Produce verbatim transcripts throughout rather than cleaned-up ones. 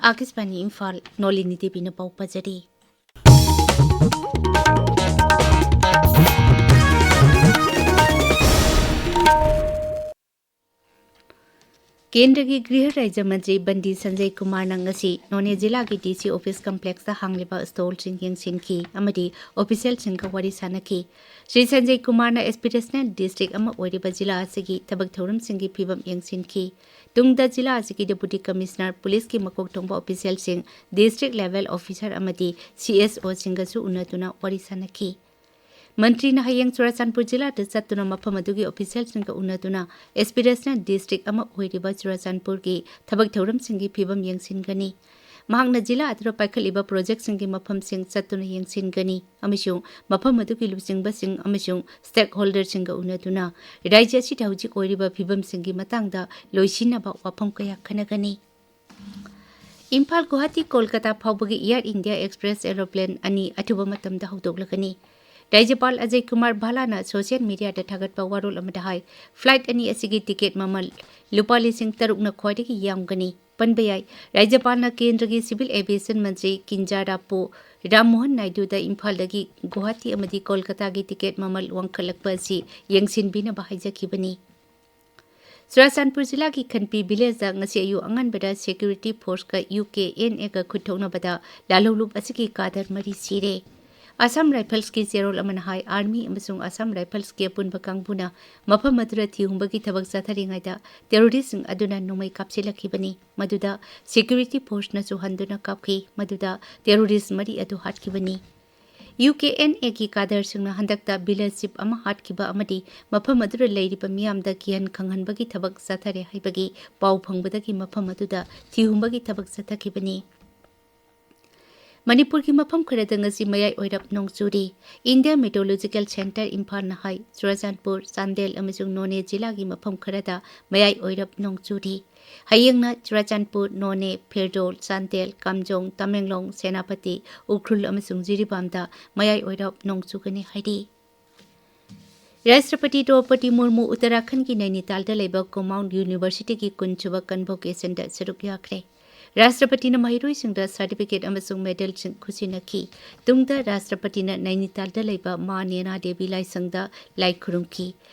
ꯑꯥꯀꯥꯁꯕꯥꯅꯤ ꯏꯝꯐꯥꯜ, ꯅꯣꯂꯤꯅꯤ ꯗꯦꯕꯤꯅ ꯄꯥꯎ ꯄꯥꯖꯔꯤ꯫ ꯀꯦꯟꯗ꯭ꯔꯒꯤ ꯒ꯭ꯔꯤꯍ ꯔꯥꯖ꯭ꯌ ꯃꯟꯇ꯭ꯔꯤ ꯕꯟꯗꯤ ꯁꯟꯖꯌ ꯀꯨꯃꯥꯔꯅ ꯉꯁꯤ ꯅꯣꯅꯦ ꯖꯤꯂꯥꯒꯤ ꯗꯤ ꯁꯤ ꯑꯣꯐꯤꯁ ꯀꯝꯄ꯭ꯂꯦꯛꯁꯇ ꯍꯥꯡꯂꯤꯕ ꯁ꯭ꯇꯣꯜꯁꯤꯡ ꯌꯦꯡꯁꯤꯟꯈꯤ ꯑꯃꯗꯤ ꯑꯣꯐꯤꯁꯤꯌꯦꯜꯁꯤꯡꯒ ꯋꯥꯔꯤ ꯁꯥꯅꯈꯤ꯫ ꯁ꯭ꯔꯤ ꯁꯟꯖꯌ ꯀꯨꯃꯥꯔꯅ ꯑꯦꯁꯄꯤꯔꯦꯁꯅꯦꯜ ꯗꯤꯁꯇ꯭ꯔꯤꯛ ꯑꯃ ꯑꯣꯏꯔꯤꯕ ꯖꯤꯂꯥ ꯑꯁꯤꯒꯤ ꯊꯕꯛ ꯊꯧꯔꯝꯁꯤꯡꯒꯤ ꯐꯤꯕꯝ ꯌꯦꯡꯁꯤꯟꯈꯤ꯫ ꯇꯨꯡꯗ ꯖꯤꯂꯥ ꯑꯁꯤꯒꯤ ꯗꯦꯄꯨꯇꯤ ꯀꯃꯤꯁꯅꯔ, ꯄꯨꯂꯤꯁꯀꯤ ꯃꯀꯣꯛ ꯊꯣꯡꯕ ꯑꯣꯐꯤꯁꯤꯌꯦꯜꯁꯤꯡ, ꯗꯤꯁꯇ꯭ꯔꯤꯛ ꯂꯦꯚꯦꯜ ꯑꯣꯐꯤꯁꯥꯔ ꯑꯃꯗꯤ ꯁꯤ ꯑꯦꯁ ꯑꯣꯁꯤꯡꯒꯁꯨ ꯎꯅꯗꯨꯅ ꯋꯥꯔꯤ ꯁꯥꯅꯈꯤ꯫ ꯃꯟꯇ꯭ꯔꯤꯅ ꯍꯌꯦꯡ ꯆꯨꯔꯥꯆꯥꯟꯄꯨꯔ ꯖꯤꯂꯥꯗ ꯆꯠꯇꯨꯅ ꯃꯐꯝ ꯑꯗꯨꯒꯤ ꯑꯣꯐꯤꯁꯤꯌꯦꯜꯁꯤꯡꯒ ꯎꯅꯗꯨꯅ ꯑꯦꯁꯄꯤꯔꯦꯁꯅꯦꯜ ꯗꯤꯁꯇ꯭ꯔꯤꯛ ꯑꯃ ꯑꯣꯏꯔꯤꯕ ꯆꯨꯔꯥꯆꯥꯟꯄꯨꯔꯒꯤ ꯊꯕꯛ ꯊꯧꯔꯝꯁꯤꯡꯒꯤ ꯐꯤꯕꯝ ꯌꯦꯡꯁꯤꯟꯒꯅꯤ꯫ ꯃꯍꯥꯛꯅ ꯖꯤꯂꯥ ꯑꯗꯨꯗ ꯄꯥꯏꯈꯠꯂꯤꯕ ꯄ꯭ꯔꯣꯖꯦꯛꯁꯤꯡꯒꯤ ꯃꯐꯝꯁꯤꯡ ꯆꯠꯇꯨꯅ ꯌꯦꯡꯁꯤꯟꯒꯅꯤ ꯑꯃꯁꯨꯡ ꯃꯐꯝ ꯑꯗꯨꯒꯤ ꯂꯨꯆꯤꯡꯕꯁꯤꯡ ꯑꯃꯁꯨꯡ ꯁ꯭ꯇꯦꯛꯍꯣꯜꯗꯔꯁꯤꯡꯒ ꯎꯅꯗꯨꯅ ꯔꯥꯖ꯭ꯌ ꯑꯁꯤꯗ ꯍꯧꯖꯤꯛ ꯑꯣꯏꯔꯤꯕ ꯐꯤꯕꯝꯁꯤꯡꯒꯤ ꯃꯇꯥꯡꯗ ꯂꯣꯏꯁꯤꯟꯅꯕ ꯋꯥꯐꯝ ꯀꯌꯥ ꯈꯟꯅꯒꯅꯤ꯫ ꯏꯝꯐꯥꯜ ꯒꯨꯋꯥꯍꯥꯇꯤ ꯀꯣꯜꯀꯇꯥ ꯐꯥꯎꯕꯒꯤ ꯑꯦꯌꯔ ꯏꯟꯗꯤꯌꯥ ꯑꯦꯛꯁꯄ꯭ꯔꯦꯁ ꯑꯦꯔꯣꯄ꯭ꯂꯦꯟ ꯑꯅꯤ ꯑꯊꯨꯕ ꯃꯇꯝꯗ ꯍꯧꯗꯣꯛꯂꯒꯅꯤ꯫ ꯔꯥꯖ꯭ꯌꯄꯥꯜ ꯑꯖꯌ ꯀꯨꯃꯥꯔ ꯚꯥꯂꯥꯅ ꯁꯣꯁꯤꯌꯦꯜ ꯃꯤꯗꯤꯌꯥꯗ ꯊꯥꯒꯠꯄ ꯋꯥꯔꯣꯜ ꯑꯃꯗ ꯍꯥꯏ, ꯐ꯭ꯂꯥꯏꯠ ꯑꯅꯤ ꯑꯁꯤꯒꯤ ꯇꯤꯀꯦꯠ ꯃꯃꯜ ꯂꯨꯄꯥ ꯂꯤꯁꯤꯡ ꯇꯔꯨꯛꯅ ꯈ꯭ꯋꯥꯏꯗꯒꯤ ꯌꯥꯝꯒꯅꯤ꯫ ꯄꯟꯕ ꯌꯥꯏ, ꯔꯥꯖ꯭ꯌꯄꯥꯜꯅ ꯀꯦꯟꯗ꯭ꯔꯒꯤ ꯁꯤꯚꯤꯜ ꯑꯦꯚꯤꯌꯦꯁꯟ ꯃꯟꯇ꯭ꯔꯤ ꯀꯤꯟꯖꯥꯔꯥꯄꯨ ꯔꯥꯝꯃꯣꯍꯟ ꯅꯥꯏꯗꯨꯗ ꯏꯝꯐꯥꯜꯗꯒꯤ ꯒꯨꯋꯥꯍꯥꯇꯤ ꯑꯃꯗꯤ ꯀꯣꯜꯀꯇꯥꯒꯤ ꯇꯤꯀꯦꯠ ꯃꯃꯜ ꯋꯥꯡꯈꯠꯂꯛꯄ ꯑꯁꯤ ꯌꯦꯡꯁꯤꯟꯕꯤꯅꯕ ꯍꯥꯏꯖꯈꯤꯕꯅꯤ꯫ ꯆꯨꯔꯥꯆꯥꯟꯄꯨꯔ ꯖꯤꯂꯥꯒꯤ ꯈꯟꯄꯤ ꯚꯤꯂꯦꯖꯇ ꯉꯁꯤ ꯑꯌꯨꯛ ꯑꯉꯟꯕꯗ ꯁꯦꯀ꯭ꯌꯨꯔꯤꯇꯤ ꯐꯣꯔꯁꯀ ꯌꯨ ꯀꯦ ꯑꯦꯟ ꯑꯦꯒ ꯈꯨꯠ ꯊꯣꯛꯅꯕꯗ ꯂꯥꯜꯍꯧꯂꯨꯞ ꯑꯁꯤꯒꯤ ꯀꯥꯗꯔ ꯃꯔꯤ ꯁꯤꯔꯦ꯫ ꯑꯁꯥꯝ ꯔꯥꯏꯐꯜꯁꯀꯤ ꯆꯦꯔꯣꯜ ꯑꯃꯅ ꯍꯥꯏ, ꯑꯥꯔꯃꯤ ꯑꯃꯁꯨꯡ ꯑꯁꯥꯝ ꯔꯥꯏꯐꯜꯁꯀꯤ ꯑꯄꯨꯟꯕ ꯀꯥꯡꯕꯨꯅ ꯃꯐꯝ ꯑꯗꯨꯗ ꯊꯤꯍꯨꯝꯕꯒꯤ ꯊꯕꯛ ꯆꯠꯊꯔꯤꯉꯩꯗ ꯇꯦꯔꯣꯔꯤꯁ꯭ꯠꯁꯤꯡ ꯑꯗꯨꯅ ꯅꯣꯡꯃꯩ ꯀꯥꯞꯁꯤꯜꯂꯛꯈꯤꯕꯅꯤ꯫ ꯃꯗꯨꯗ ꯁꯦꯀ꯭ꯌꯨꯔꯤꯇꯤ ꯐꯣꯔꯁꯅꯁꯨ ꯍꯟꯗꯨꯅ ꯀꯥꯞꯈꯤ꯫ ꯃꯗꯨꯗ ꯇꯦꯔꯣꯔꯤꯁ꯭ꯠ ꯃꯔꯤ ꯑꯗꯨ ꯍꯥꯠꯈꯤꯕꯅꯤ꯫ ꯌꯨ ꯀꯦ ꯑꯦꯟ ꯑꯦꯒꯤ ꯀꯥꯗꯔꯁꯤꯡꯅ ꯍꯟꯗꯛꯇ ꯚꯤꯂꯦꯖ ꯆꯤꯐ ꯑꯃ ꯍꯥꯠꯈꯤꯕ ꯑꯃꯗꯤ ꯃꯐꯝ ꯑꯗꯨꯗ ꯂꯩꯔꯤꯕ ꯃꯤꯌꯥꯝꯗ ꯀꯤꯍꯟ ꯈꯪꯍꯟꯕꯒꯤ ꯊꯕꯛ ꯆꯠꯊꯔꯦ ꯍꯥꯏꯕꯒꯤ ꯄꯥꯎ ꯐꯪꯕꯗꯒꯤ ꯃꯐꯝ ꯑꯗꯨꯗ ꯊꯤꯍꯨꯝꯕꯒꯤ ꯊꯕꯛ ꯆꯠꯊꯈꯤꯕꯅꯤ꯫ ꯃꯅꯤꯄꯨꯔꯒꯤ ꯃꯐꯝ ꯈꯔꯗ ꯉꯁꯤ ꯃꯌꯥꯏ ꯑꯣꯏꯔꯞ ꯅꯣꯡ ꯆꯨꯔꯤ꯫ ꯏꯟꯗꯤꯌꯥ ꯃꯦꯇ꯭ꯔꯣꯂꯣꯖꯤꯀꯦꯜ ꯁꯦꯟꯇꯔ ꯏꯝꯐꯥꯜꯅ ꯍꯥꯏ, ꯆꯨꯔꯥꯆꯥꯟꯄꯨꯔ, ꯆꯥꯟꯗꯦꯜ ꯑꯃꯁꯨꯡ ꯅꯣꯅꯦ ꯖꯤꯂꯥꯒꯤ ꯃꯐꯝ ꯈꯔꯗ ꯃꯌꯥꯏ ꯑꯣꯏꯔꯞ ꯅꯣꯡ ꯆꯨꯔꯤ꯫ ꯍꯌꯦꯡꯅ ꯆꯨꯔꯥꯆꯥꯟꯄꯨꯔ, ꯅꯣꯅꯦ, ꯐꯤꯔꯗꯣꯜ, ꯆꯥꯟꯗꯦꯜ, ꯀꯥꯝꯖꯣꯡ, ꯇꯃꯦꯡꯂꯣꯡ, ꯁꯦꯅꯥꯄꯇꯤ, ꯎꯈ꯭ꯔꯨꯜ ꯑꯃꯁꯨꯡ ꯖꯤꯔꯤꯕꯥꯝꯗ ꯃꯌꯥꯏ ꯑꯣꯏꯔꯞ ꯅꯣꯡ ꯆꯨꯒꯅꯤ ꯍꯥꯏꯔꯤ꯫ ꯔꯥꯁꯇ꯭ꯔꯄꯇꯤ ꯗ꯭ꯔꯧꯄꯗꯤ ꯃꯨꯔꯃꯨ ꯎꯠꯇꯔꯥꯈꯟꯒꯤ ꯅꯩꯅꯤꯇꯥꯜꯗ ꯂꯩꯕ ꯀꯨꯃꯥꯎꯟ ꯌꯨꯅꯤꯚꯔꯁꯤꯇꯤꯒꯤ ꯀꯨꯟꯁꯨꯕ ꯀꯟꯚꯣꯀꯦꯁꯟꯗ ꯁꯔꯨꯛ ꯌꯥꯈ꯭ꯔꯦ꯫ ꯔꯥꯁꯇ꯭ꯔꯄꯇꯤꯅ ꯃꯍꯩꯔꯣꯏꯁꯤꯡꯗ ꯁꯥꯔꯇꯤꯐꯤꯀꯦꯠ ꯑꯃꯁꯨꯡ ꯃꯦꯗꯜꯁꯤꯡ ꯈꯨꯠꯁꯤꯟꯅꯈꯤ꯫ ꯇꯨꯡꯗ ꯔꯥꯁꯇ꯭ꯔꯄꯇꯤꯅ ꯅꯩꯅꯤꯇꯥꯜꯗ ꯂꯩꯕ ꯃꯥ ꯅꯦꯅꯥ ꯗꯦꯕꯤ ꯂꯥꯏꯁꯪꯗ ꯂꯥꯏ ꯈꯨꯔꯨꯝꯈꯤ꯫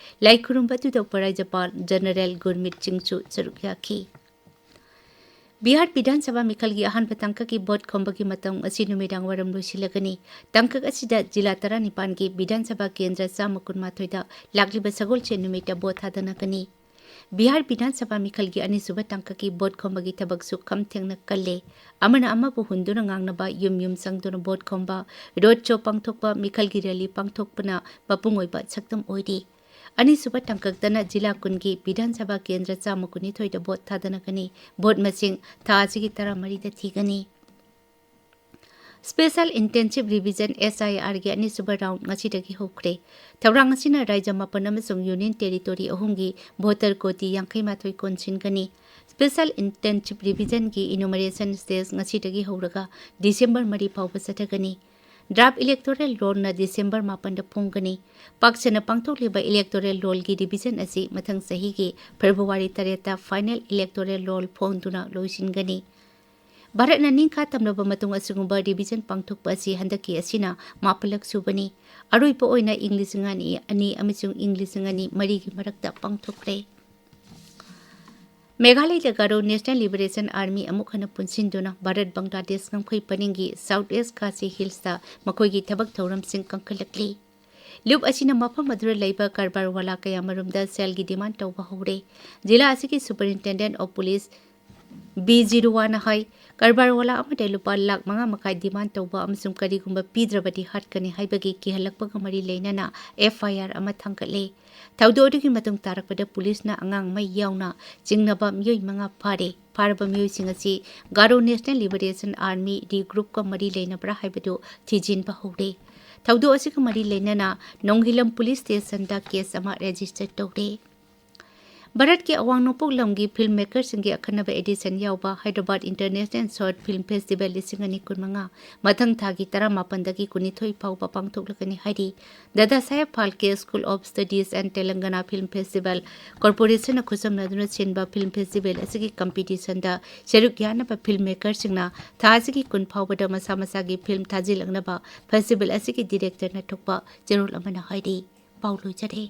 ꯂꯥꯏ ꯈꯨꯔꯨꯝꯕ ꯑꯗꯨꯗ ꯎꯄꯔꯥꯖ꯭ꯌꯄꯥꯜ ꯖꯦꯅꯔꯦꯜ ꯒꯨꯔꯃꯤꯠ ꯁꯤꯡꯁꯨ ꯁꯔꯨꯛ ꯌꯥꯈꯤ꯫ ꯕꯤꯍꯥꯔ ꯕꯤꯙꯥꯟ ꯁꯚꯥ ꯃꯤꯈꯜꯒꯤ ꯑꯍꯥꯟꯕ ꯇꯥꯡꯀꯛꯀꯤ ꯚꯣꯠ ꯈꯣꯝꯕꯒꯤ ꯃꯇꯝ ꯉꯁꯤ ꯅꯨꯃꯤꯗꯥꯡ ꯋꯥꯏꯔꯝ ꯂꯣꯏꯁꯤꯜꯂꯒꯅꯤ꯫ ꯇꯥꯡꯀꯛ ꯑꯁꯤꯗ ꯖꯤꯂꯥ ꯇꯔꯥꯅꯤꯄꯥꯟꯒꯤ ꯕꯤꯙꯥꯟ ꯁꯚꯥ ꯀꯦꯟꯗ꯭ꯔ ꯆꯥꯝꯃ ꯀꯨꯟꯃꯥꯊꯣꯏꯗ ꯂꯥꯛꯂꯤꯕ ꯁꯒꯣꯜꯁꯦꯟ ꯅꯨꯃꯤꯠꯇ ꯚꯣꯠ ꯊꯥꯗꯅꯒꯅꯤ꯫ ꯕꯤꯍꯥꯔ ꯕꯤꯙꯥꯟ ꯁꯚꯥ ꯃꯤꯈꯜꯒꯤ ꯑꯅꯤꯁꯨꯕ ꯇꯥꯡꯀꯛꯀꯤ ꯚꯣꯠ ꯈꯣꯝꯕꯒꯤ ꯊꯕꯛꯁꯨ ꯈꯝ ꯊꯦꯡꯅ ꯀꯜꯂꯦ꯫ ꯑꯃꯅ ꯑꯃꯕꯨ ꯍꯨꯟꯗꯨꯅ ꯉꯥꯡꯅꯕ, ꯌꯨꯝ ꯌꯨꯝ ꯆꯪꯗꯨꯅ ꯚꯣꯠ ꯈꯣꯝꯕ, ꯔꯣꯗ ꯁꯣ ꯄꯥꯡꯊꯣꯛꯄ, ꯃꯤꯈꯜꯒꯤ ꯔꯦꯂꯤ ꯄꯥꯡꯊꯣꯛꯄꯅ ꯃꯄꯨꯡ ꯑꯣꯏꯕ ꯁꯛꯇꯝ ꯑꯣꯏꯔꯤ꯫ ꯑꯅꯤꯁꯨꯕ ꯇꯥꯡꯀꯛꯇꯅ ꯖꯤꯂꯥ ꯀꯨꯟꯒꯤ ꯕꯤꯙꯥꯟ ꯁꯚꯥ ꯀꯦꯟꯗ꯭ꯔ ꯆꯥꯝꯃ ꯀꯨꯟꯅꯤꯊꯣꯏꯗ ꯚꯣꯠ ꯊꯥꯗꯅꯒꯅꯤ꯫ ꯚꯣꯠ ꯃꯁꯤꯡ ꯊꯥ ꯑꯁꯤꯒꯤ ꯇꯔꯥꯃꯔꯤꯗ ꯊꯤꯒꯅꯤ꯫ Special Intensive Revision, S I R ꯒꯤ ꯑꯅꯤꯁꯨꯕ ꯔꯥꯎꯟ ꯉꯁꯤꯗꯒꯤ ꯍꯧꯈ꯭ꯔꯦ꯫ ꯊꯧꯔꯥꯡ ꯑꯁꯤꯅ ꯔꯥꯖ꯭ꯌ ꯃꯥꯄꯟ ꯑꯃꯁꯨꯡ ꯌꯨꯅꯤꯌꯟ ꯇꯦꯔꯤꯇꯣꯔꯤ ꯑꯍꯨꯝꯒꯤ ꯚꯣꯇꯔ ꯀꯣꯇꯤ ꯌꯥꯡꯈꯩ ꯃꯥꯊꯣꯏ ꯀꯣꯟꯁꯤꯟꯒꯅꯤ꯫ Special Intensive Revision ꯒꯤ enumeration stage ꯉꯁꯤꯗꯒꯤ ꯍꯧꯔꯒ ꯗꯤꯁꯦꯝꯕꯔ ꯃꯔꯤ ꯐꯥꯎꯕ ꯆꯠꯊꯒꯅꯤ꯫ ꯗ꯭ꯔꯥꯐ ꯏꯂꯦꯛꯇꯣꯔꯦꯜ ꯔꯣꯜꯅ ꯗꯤꯁꯦꯝꯕꯔ ꯃꯥꯄꯟꯗ ꯐꯣꯡꯒꯅꯤ꯫ ꯄꯥꯛ ꯁꯟꯅ ꯄꯥꯡꯊꯣꯛꯂꯤꯕ ꯏꯂꯦꯛꯇꯣꯔꯦꯜ ꯔꯣꯜꯒꯤ ꯔꯤꯚꯤꯖꯟ ꯑꯁꯤ ꯃꯊꯪ ꯆꯍꯤꯒꯤ ꯐꯦꯕ꯭ꯔꯨꯋꯥꯔꯤ ꯇꯔꯦꯠꯇ ꯐꯥꯏꯅꯦꯜ ꯏꯂꯦꯛꯇꯣꯔꯦꯜ ꯔꯣꯜ ꯐꯣꯡꯗꯨꯅ ꯂꯣꯏꯁꯤꯟꯒꯅꯤ꯫ ꯚꯥꯔꯠꯅ ꯅꯤꯡꯈꯥ ꯇꯝꯂꯕ ꯃꯇꯨꯡ ꯑꯁꯤꯒꯨꯝꯕ ꯔꯤꯚꯤꯖꯟ ꯄꯥꯡꯊꯣꯛꯄ ꯑꯁꯤ ꯍꯟꯗꯛꯀꯤ ꯑꯁꯤꯅ ꯃꯥꯄꯜꯂꯛ ꯁꯨꯕꯅꯤ꯫ ꯑꯔꯣꯏꯕ ꯑꯣꯏꯅ ꯏꯪ ꯂꯤꯁꯤꯡ ꯑꯅꯤ ꯑꯅꯤ ꯑꯃꯁꯨꯡ ꯏꯪ ꯂꯤꯁꯤꯡ ꯑꯅꯤ ꯃꯔꯤꯒꯤ ꯃꯔꯛꯇ ꯄꯥꯡꯊꯣꯛꯈ꯭ꯔꯦ꯫ ꯃꯦꯘꯥꯂꯌꯗ ꯒꯥꯔꯣ ꯅꯦꯁꯅꯦꯜ ꯂꯤꯕꯔꯦꯁꯟ ꯑꯥꯔꯃꯤ ꯑꯃꯨꯛ ꯍꯟꯅ ꯄꯨꯟꯁꯤꯟꯗꯨꯅ ꯚꯥꯔꯠ ꯕꯪꯒ꯭ꯂꯥꯗꯦꯁ ꯉꯝꯈꯩ ꯄꯔꯤꯡꯒꯤ ꯁꯥꯎꯠ ꯏꯁ ꯈꯥꯁꯤ ꯍꯤꯜꯁꯇ ꯃꯈꯣꯏꯒꯤ ꯊꯕꯛ ꯊꯧꯔꯝꯁꯤꯡ ꯀꯟꯈꯠꯂꯛꯂꯤ꯫ ꯂꯨꯞ ꯑꯁꯤꯅ ꯃꯐꯝ ꯑꯗꯨꯗ ꯂꯩꯕ ꯀꯔꯕꯥꯔ ꯋꯥꯂꯥ ꯀꯌꯥꯃꯔꯨꯝꯗ ꯁꯦꯜꯒꯤ ꯗꯤꯃꯥꯟ ꯇꯧꯕ ꯍꯧꯔꯦ꯫ ꯖꯤꯂꯥ ꯑꯁꯤꯒꯤ Superintendent of Police ꯕꯤ ꯖꯤꯔꯨꯋꯥꯅ ꯍꯥꯏ, ꯀꯔꯕꯥꯔ ꯋꯥꯂꯥ ꯑꯃꯗ ꯂꯨꯄꯥ ꯂꯥꯈ ꯃꯉꯥ ꯃꯈꯥꯏ ꯗꯤꯃꯥꯟ ꯇꯧꯕ ꯑꯃꯁꯨꯡ ꯀꯔꯤꯒꯨꯝꯕ ꯄꯤꯗ꯭ꯔꯕꯗꯤ ꯍꯥꯠꯀꯅꯤ ꯍꯥꯏꯕꯒꯤ ꯀꯤꯍꯜꯂꯛꯄꯒ ꯃꯔꯤ ꯂꯩꯅꯅ F I R ꯑꯃ ꯊꯥꯡꯒꯠꯂꯦ꯫ ꯊꯧꯗꯣꯛ ꯑꯗꯨꯒꯤ ꯃꯇꯨꯡ ꯇꯥꯔꯛꯄꯗ ꯄꯨꯂꯤꯁꯅ ꯑꯉꯥꯡ ꯑꯃ ꯌꯥꯎꯅ ꯆꯤꯡꯅꯕ ꯃꯤꯑꯣꯏ ꯃꯉꯥ ꯐꯥꯔꯦ꯫ ꯐꯥꯔꯕ ꯃꯤꯑꯣꯏꯁꯤꯡ ꯑꯁꯤ ꯒꯥꯔꯣ ꯅꯦꯁꯅꯦꯜ ꯂꯤꯕꯔꯦꯁꯟ ꯑꯥꯔꯃꯤ ꯔꯤ ꯒ꯭ꯔꯨꯞꯀ ꯃꯔꯤ ꯂꯩꯅꯕ꯭ꯔꯥ ꯍꯥꯏꯕꯗꯨ ꯊꯤꯖꯤꯟꯕ ꯍꯧꯔꯦ꯫ ꯊꯧꯗꯣꯛ ꯑꯁꯤꯒ ꯃꯔꯤ ꯂꯩꯅꯅ ꯅꯣꯡꯍꯤꯂꯝ ꯄꯨꯂꯤꯁ ꯁ꯭ꯇꯦꯁꯟꯗ ꯀꯦꯁ ꯑꯃ ꯔꯦꯖꯤꯁꯇꯔ ꯇꯧꯔꯦ꯫ ꯚꯥꯔꯠꯀꯤ ꯑꯋꯥꯡ ꯅꯣꯡꯄꯣꯛ ꯂꯝꯒꯤ ꯐꯤꯜꯝ ꯃꯦꯀꯔꯁꯤꯡꯒꯤ ꯑꯈꯟꯅꯕ ꯑꯦꯗꯤꯁꯟ ꯌꯥꯎꯕ Hyderabad international short film festival ꯂꯤꯁꯤꯡ ꯑꯅꯤ ꯀꯨꯟꯃꯉꯥ ꯃꯊꯪ ꯊꯥꯒꯤ ꯇꯔꯥꯃꯥꯄꯟꯗꯒꯤ ꯀꯨꯟꯅꯤꯊꯣꯏ ꯐꯥꯎꯕ ꯄꯥꯡꯊꯣꯛꯂꯒꯅꯤ ꯍꯥꯏꯔꯤ꯫ Dada Saheb Phalke school of studies and Telangana film festival ꯀꯣꯔꯄꯣꯔꯦꯁꯟꯅ ꯈꯨꯠꯁꯝꯅꯗꯨꯅ ꯁꯤꯟꯕ ꯐꯤꯜꯝ ꯐꯦꯁꯇꯤꯚꯦꯜ ꯑꯁꯤꯒꯤ ꯀꯝꯄꯤꯇꯤꯁꯟꯗ ꯁꯔꯨꯛ ꯌꯥꯅꯕ ꯐꯤꯜꯝ ꯃꯦꯀꯔꯁꯤꯡꯅ ꯊꯥ ꯑꯁꯤꯒꯤ ꯀꯨꯟ ꯐꯥꯎꯕꯗ ꯃꯁꯥ ꯃꯁꯥꯒꯤ ꯐꯤꯜꯝ ꯊꯥꯖꯤꯜꯂꯛꯅꯕ ꯐꯦꯁꯇꯤꯚꯦꯜ ꯑꯁꯤꯒꯤ ꯗꯤꯔꯦꯛꯇꯔꯅ ꯊꯣꯛꯄ ꯆꯦꯔꯣꯜ ꯑꯃꯅ ꯍꯥꯏꯔꯤ꯫ ꯄꯥꯎ ꯂꯣꯏꯖꯔꯦ꯫